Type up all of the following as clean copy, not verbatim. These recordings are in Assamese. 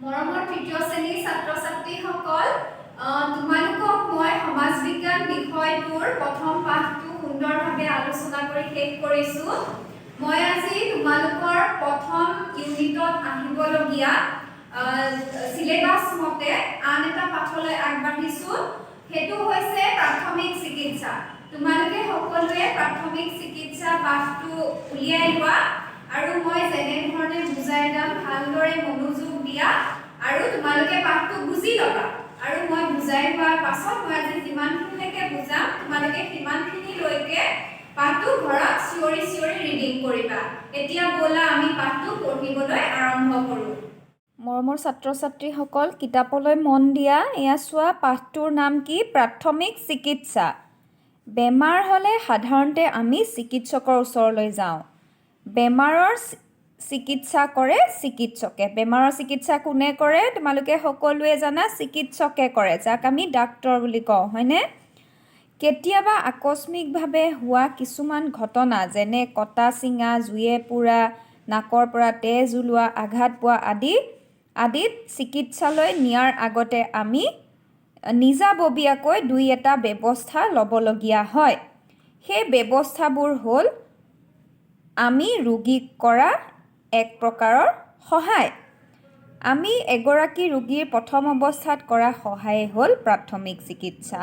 মৰমৰ তৃতীয় শ্ৰেণীৰ ছাত্ৰ ছাত্ৰীসকল, তোমালোকক মই সমাজ বিজ্ঞান বিষয়টোৰ প্ৰথম পাঠটো সুন্দৰভাৱে আলোচনা কৰি শেষ কৰিছোঁ। মই আজি তোমালোকৰ প্ৰথম ইউনিটত আহিবলগীয়া চিলেবাছ মতে আন এটা পাঠলৈ আগবাঢ়িছোঁ। সেইটো হৈছে প্ৰাথমিক চিকিৎসা। তোমালোকে সকলোৱে প্ৰাথমিক চিকিৎসা পাঠটো উলিয়াই লোৱা আৰু মই যেনেধৰণে বুজাই যাম, ভালদৰে মনোযোগ দিয়া আৰু তোমালোকে পাঠটো বুজি ল'বা। আৰু মই বুজাই হোৱাৰ পাছত মই আজি যিমানখিনিলৈকে বুজাম, তোমালোকে সিমানখিনিলৈকে পাঠটো ঘৰত চিঞৰি চিঞৰি ৰিডিং কৰিবা। এতিয়া ব'লা, আমি পাঠটো পঢ়িবলৈ আৰম্ভ কৰোঁ। মৰমৰ ছাত্ৰ ছাত্ৰীসকল, কিতাপলৈ মন দিয়া। এয়া চোৱা, পাঠটোৰ নাম কি? প্ৰাথমিক চিকিৎসা। বেমাৰ হ'লে সাধাৰণতে আমি চিকিৎসকৰ ওচৰলৈ যাওঁ। বেমাৰৰ চিকিৎসা কৰে চিকিৎসকে। বেমাৰৰ চিকিৎসা কোনে কৰে? তোমালোকে সকলোৱে জানা, চিকিৎসকে কৰে, যাক আমি ডাক্তৰ বুলি কওঁ, হয়নে? কেতিয়াবা আকস্মিকভাৱে হোৱা কিছুমান ঘটনা, যেনে কটা ছিঙা, জুয়ে পোৰা, নাকৰ পৰা তেজ ওলোৱা, আঘাত পোৱা আদি আদিত চিকিৎসালয় নিয়াৰ আগতে আমি নিজাববীয়াকৈ দুই এটা ব্যৱস্থা ল'বলগীয়া হয়। সেই ব্যৱস্থাবোৰ হ'ল আমি ৰোগীক কৰা এক প্ৰকাৰৰ সহায়। আমি এগৰাকী ৰোগীৰ প্ৰথম অৱস্থাত কৰা সহায়ে হ'ল প্ৰাথমিক চিকিৎসা।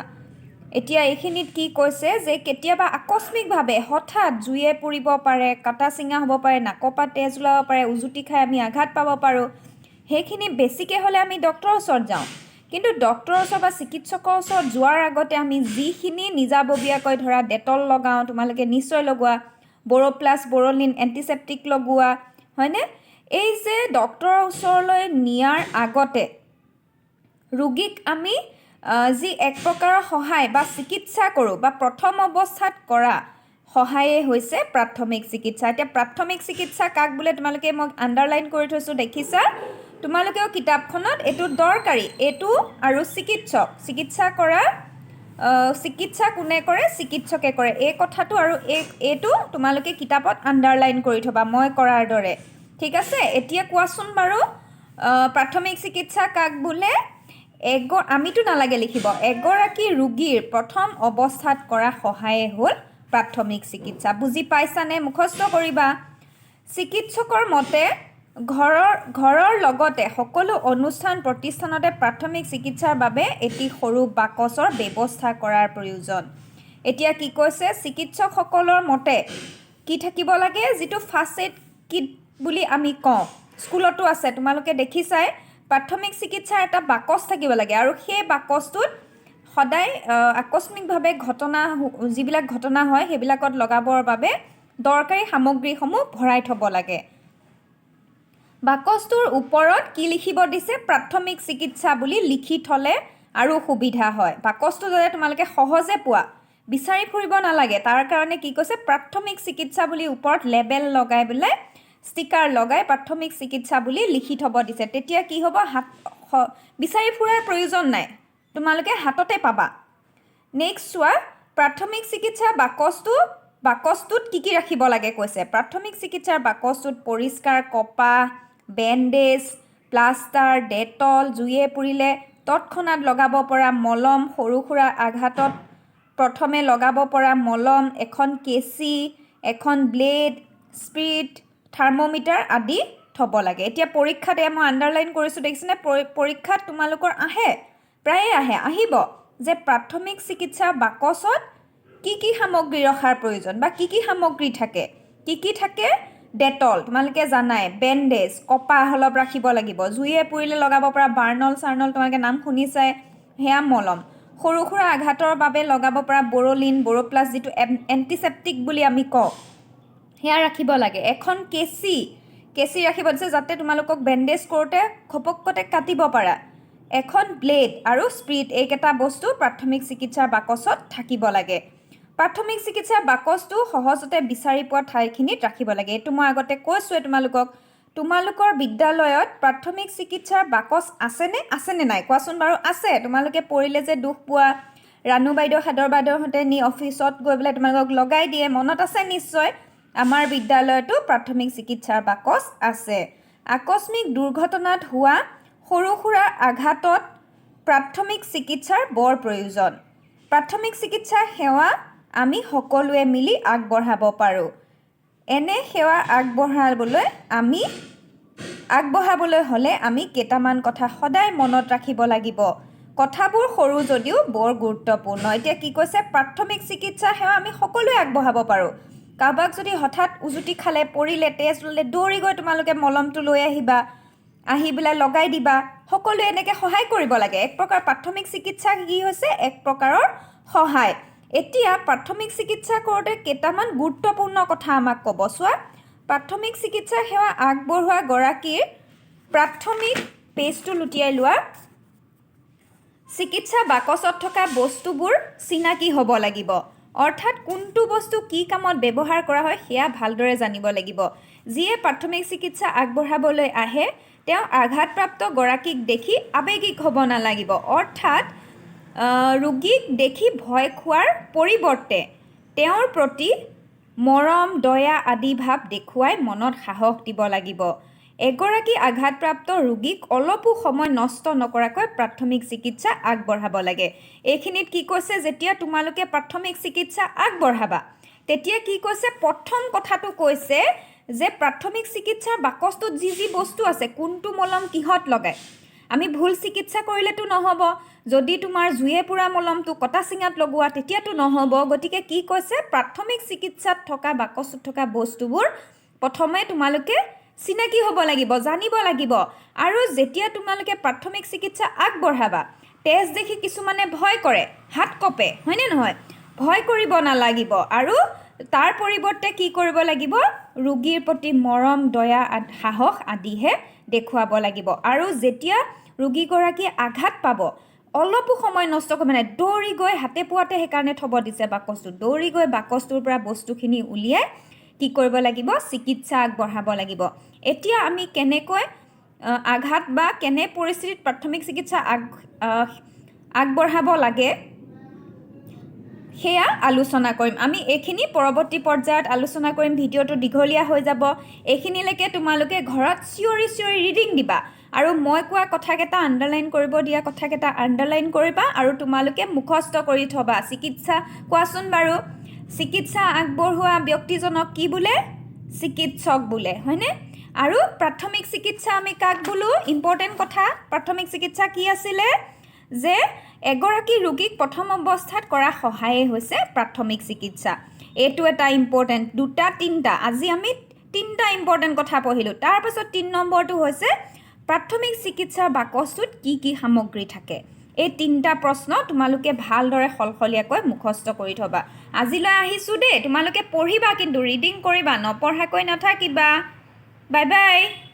এতিয়া এইখিনিত কি কৈছে যে কেতিয়াবা আকস্মিকভাৱে হঠাৎ জুয়ে পুৰিব পাৰে, কটা ছিঙা হ'ব পাৰে, নাকৰ পৰা তেজ ওলাব পাৰে, উজুতি খাই আমি আঘাত পাব পাৰোঁ। সেইখিনি বেছিকৈ হ'লে আমি ডক্তৰৰ ওচৰত যাওঁ। কিন্তু ডক্তৰৰ ওচৰত বা চিকিৎসকৰ ওচৰত যোৱাৰ আগতে আমি যিখিনি নিজাববীয়াকৈ, ধৰা ডেটল লগাওঁ, তোমালোকে নিশ্চয় লগোৱা, বৰ'প্লাছ, বৰলিন এণ্টিছেপ্টিক লগোৱা, হয়নে? এই যে ডক্তৰৰ ওচৰলৈ নিয়াৰ আগতে ৰোগীক আমি যি এক প্ৰকাৰৰ সহায় বা চিকিৎসা কৰোঁ বা প্ৰথম অৱস্থাত কৰা সহায়েই হৈছে প্ৰাথমিক চিকিৎসা। এতিয়া প্ৰাথমিক চিকিৎসা কাক বোলে? তোমালোকে, মই আণ্ডাৰলাইন কৰি থৈছোঁ, দেখিছা? তোমালোকেও কিতাপখনত এইটো দৰকাৰী, এইটো আৰু চিকিৎসক, চিকিৎসা কৰা, চিকিৎসা কোনে কৰে, চিকিৎসকে কৰে, এই কথাটো আৰু এইটো তোমালোকে কিতাপত আণ্ডাৰলাইন কৰি থ'বা মই কৰাৰ দৰে। ঠিক আছে? এতিয়া কোৱাচোন বাৰু, প্ৰাথমিক চিকিৎসা কাক বোলে? আমিতো নালাগে লিখিব। এগৰাকী ৰোগীৰ প্ৰথম অৱস্থাত কৰা সহায়ে হ'ল প্ৰাথমিক চিকিৎসা। বুজি পাইছানে? মুখস্থ কৰিবা। চিকিৎসকৰ মতে ঘৰৰ লগতে সকলো অনুষ্ঠান প্ৰতিষ্ঠানতে প্ৰাথমিক চিকিৎসাৰ বাবে এটি সৰু বাকচৰ ব্যৱস্থা কৰাৰ প্ৰয়োজন। এতিয়া কি কৈছে? চিকিৎসকসকলৰ মতে কি থাকিব লাগে? যিটো ফাৰ্ষ্ট এইড কিট বুলি আমি কওঁ, স্কুলতো আছে, তোমালোকে দেখিছাই, প্ৰাথমিক চিকিৎসাৰ এটা বাকচ থাকিব লাগে আৰু সেই বাকচটোত সদায় আকস্মিকভাৱে ঘটনা, যিবিলাক ঘটনা হয়, সেইবিলাকত লগাবৰ বাবে দৰকাৰী সামগ্ৰীসমূহ ভৰাই থ'ব লাগে। বাকচটোৰ ওপৰত কি লিখিব দিছে? প্ৰাথমিক চিকিৎসা বুলি লিখি থ'লে আৰু সুবিধা হয়। বাকচটো যাতে তোমালোকে সহজে পোৱা, বিচাৰি ফুৰিব নালাগে, তাৰ কাৰণে কি কৈছে? প্ৰাথমিক চিকিৎসা বুলি ওপৰত লেবেল লগাই পেলাই, ষ্টিকাৰ লগাই প্ৰাথমিক চিকিৎসা বুলি লিখি থ'ব দিছে। তেতিয়া কি হ'ব? হাত বিচাৰি ফুৰাৰ প্ৰয়োজন নাই, তোমালোকে হাততে পাবা। নেক্সট চোৱা, প্ৰাথমিক চিকিৎসা বাকচটোত কি কি ৰাখিব লাগে কৈছে। প্ৰাথমিক চিকিৎসাৰ বাকচটোত পৰিষ্কাৰ কপাহ, বেণ্ডেজ, প্লাষ্টাৰ, ডেটল, জুয়ে পুৰিলে তৎক্ষণাত লগাব পৰা মলম, সৰু সুৰা আঘাতত প্ৰথমে লগাব পৰা মলম, এখন কেঁচি, এখন ব্লেড, স্পিৰিট, থাৰ্মোমিটাৰ আদি থ'ব লাগে। এতিয়া পৰীক্ষাত, এয়া মই আণ্ডাৰলাইন কৰিছোঁ, দেখিছেনে? পৰীক্ষাত তোমালোকৰ আহে, প্ৰায়ে আহে, আহিব যে প্ৰাথমিক চিকিৎসা বাকচত কি কি সামগ্ৰী ৰখাৰ প্ৰয়োজন বা কি কি সামগ্ৰী থাকে। কি কি থাকে? ডেটল তোমালোকে জানাই, বেণ্ডেজ, কপাহ অলপ ৰাখিব লাগিব, জুয়ে পুৰিলে লগাব পৰা বাৰ্ণল চাৰ্ণল, তোমালোকে নাম শুনিছাই, সেয়া মলম, সৰু সুৰা আঘাতৰ বাবে লগাব পৰা বৰলিন, বৰ'প্লাছ, যিটো এণ্টিছেপ্টিক বুলি আমি কওঁ, সেয়া ৰাখিব লাগে। এখন কেঁচি, কেঁচি ৰাখিব দিছে যাতে তোমালোকক বেণ্ডেজ কৰোঁতে ঘপকতে কাটিব পাৰা। এখন ব্লেড আৰু স্পিৰিট, এইকেইটা বস্তু প্ৰাথমিক চিকিৎসাৰ বাকচত থাকিব লাগে। প্ৰাথমিক চিকিৎসাৰ বাকচটো সহজতে বিচাৰি পোৱা ঠাইখিনিত ৰাখিব লাগে। এইটো মই আগতে কৈছোঁৱে তোমালোকক। তোমালোকৰ বিদ্যালয়ত প্ৰাথমিক চিকিৎসাৰ বাকচ আছেনে? আছেনে নাই কোৱাচোন বাৰু? আছে। তোমালোকে পৰিলে যে দুখ পোৱা, ৰাণু বাইদেউ, সাদৰ বাইদেউহঁতে নি অফিচত গৈ পেলাই তোমালোকক লগাই দিয়ে, মনত আছে নিশ্চয়। আমাৰ বিদ্যালয়তো প্ৰাথমিক চিকিৎসাৰ বাকচ আছে। আকস্মিক দুৰ্ঘটনাত হোৱা সৰু সুৰা আঘাতত প্ৰাথমিক চিকিৎসাৰ বৰ প্ৰয়োজন। প্ৰাথমিক চিকিৎসা সেৱা আমি সকলোৱে মিলি আগবঢ়াব পাৰোঁ। এনে সেৱা আগবঢ়াবলৈ হ'লে আমি কেইটামান কথা সদায় মনত ৰাখিব লাগিব। কথাবোৰ সৰু যদিও বৰ গুৰুত্বপূৰ্ণ। এতিয়া কি কৈছে? প্ৰাথমিক চিকিৎসা সেৱা আমি সকলোৱে আগবঢ়াব পাৰোঁ। কাৰোবাক যদি হঠাৎ উজুতি খালে, পৰিলে, তেজ ওলালে, দৌৰি গৈ তোমালোকে মলমটো লৈ আহিবা, আহি পেলাই লগাই দিবা। সকলোৱে এনেকৈ সহায় কৰিব লাগে। এক প্ৰকাৰ প্ৰাথমিক চিকিৎসা কি হৈছে? এক প্ৰকাৰৰ সহায়। এতিয়া প্ৰাথমিক চিকিৎসা কৰোঁতে কেইটামান গুৰুত্বপূৰ্ণ কথা আমাক ক'ব। চোৱা, প্ৰাথমিক চিকিৎসা সেৱা আগবঢ়োৱা গৰাকীৰ প্ৰাথমিক পেজটো লুটিয়াই লোৱা। চিকিৎসা বাকচত থকা বস্তুবোৰ চিনাকি হ'ব লাগিব, অৰ্থাৎ কোনটো বস্তু কি কামত ব্যৱহাৰ কৰা হয়, সেয়া ভালদৰে জানিব লাগিব। যিয়ে প্ৰাথমিক চিকিৎসা আগবঢ়াবলৈ আহে, তেওঁ আঘাতপ্ৰাপ্ত গৰাকীক দেখি আৱেগিক হ'ব নালাগিব। অৰ্থাৎ ৰোগীক দেখি ভয় খোৱাৰ পৰিৱৰ্তে তেওঁৰ প্ৰতি মৰম, দয়া আদি ভাৱ দেখুৱাই মনত সাহস দিব লাগিব। এগৰাকী আঘাতপ্ৰাপ্ত ৰোগীক অলপো সময় নষ্ট নকৰাকৈ প্ৰাথমিক চিকিৎসা আগবঢ়াব লাগে। এইখিনিত কি কৈছে? যেতিয়া তোমালোকে প্ৰাথমিক চিকিৎসা আগবঢ়াবা, তেতিয়া কি কৈছে? প্ৰথম কথাটো কৈছে যে প্ৰাথমিক চিকিৎসাৰ বাকচটোত যি যি বস্তু আছে, কোনটো মলম কিহত লগায়। আমি ভুল চিকিৎসা কৰিলেতো নহ'ব। যদি তোমাৰ জুয়ে পোৰা মলমটো কটা চিঙাত লগোৱা, তেতিয়াতো নহ'ব। গতিকে কি কৈছে? প্ৰাথমিক চিকিৎসাত থকা বাকচটোত থকা বস্তুবোৰ প্ৰথমে তোমালোকে চিনাকি হ'ব লাগিব, জানিব লাগিব। আৰু যেতিয়া তোমালোকে প্ৰাথমিক চিকিৎসা আগবঢ়াবা, তেজ দেখি কিছুমানে ভয় কৰে, হাত কঁপে, হয়নে নহয়? ভয় কৰিব নালাগিব আৰু তাৰ পৰিৱৰ্তে কি কৰিব লাগিব? ৰোগীৰ প্ৰতি মৰম, দয়া, সাহস আদিহে দেখুৱাব লাগিব। আৰু যেতিয়া ৰোগীগৰাকীয়ে আঘাত পাব, অলপো সময় নষ্ট কৰিব মানে দৌৰি গৈ হাতে পোৱাতে, সেইকাৰণে থ'ব দিছে বাকচটো, দৌৰি গৈ বাকচটোৰ পৰা বস্তুখিনি উলিয়াই কি কৰিব লাগিব? চিকিৎসা আগবঢ়াব লাগিব। এতিয়া আমি কেনেকৈ আঘাত বা কেনে পৰিস্থিতিত প্ৰাথমিক চিকিৎসা আগবঢ়াব লাগে, সেয়া আলোচনা কৰিম। আমি এইখিনি পৰৱৰ্তী পৰ্যায়ত আলোচনা কৰিম। ভিডিঅ'টো দীঘলীয়া হৈ যাব। এইখিনিলৈকে তোমালোকে ঘৰত চিঞৰি চিঞৰি ৰিডিং দিবা আৰু মই কোৱা কথাকেইটা, আণ্ডাৰলাইন কৰিব দিয়া কথাকেইটা আণ্ডাৰলাইন কৰিবা আৰু তোমালোকে মুখস্থ কৰি থ'বা। চিকিৎসা, কোৱাচোন বাৰু, চিকিৎসা আগবঢ়োৱা ব্যক্তিজনক কি বোলে? চিকিৎসক বোলে, হয়নে? আৰু প্ৰাথমিক চিকিৎসা আমি কাক বোলো? ইম্পৰ্টেণ্ট কথা। প্ৰাথমিক চিকিৎসা কি আছিলে? যে এগৰাকী ৰোগীক প্ৰথম অৱস্থাত কৰা সহায়েই হৈছে প্ৰাথমিক চিকিৎসা। এইটো এটা ইম্পৰ্টেণ্ট, দুটা, তিনিটা, আজি আমি তিনিটা ইম্পৰ্টেণ্ট কথা পঢ়িলোঁ। তাৰপাছত 3 নম্বৰটো হৈছে প্ৰাথমিক চিকিৎসাৰ বাকচটোত কি কি সামগ্ৰী থাকে। এই তিনিটা প্ৰশ্ন তোমালোকে ভালদৰে সলসলীয়াকৈ মুখস্থ কৰি থ'বা। আজিলৈ আহিছোঁ দেই। তোমালোকে পঢ়িবা কিন্তু, ৰিডিং কৰিবা, নপঢ়াকৈ নাথাকিবা। Bye bye.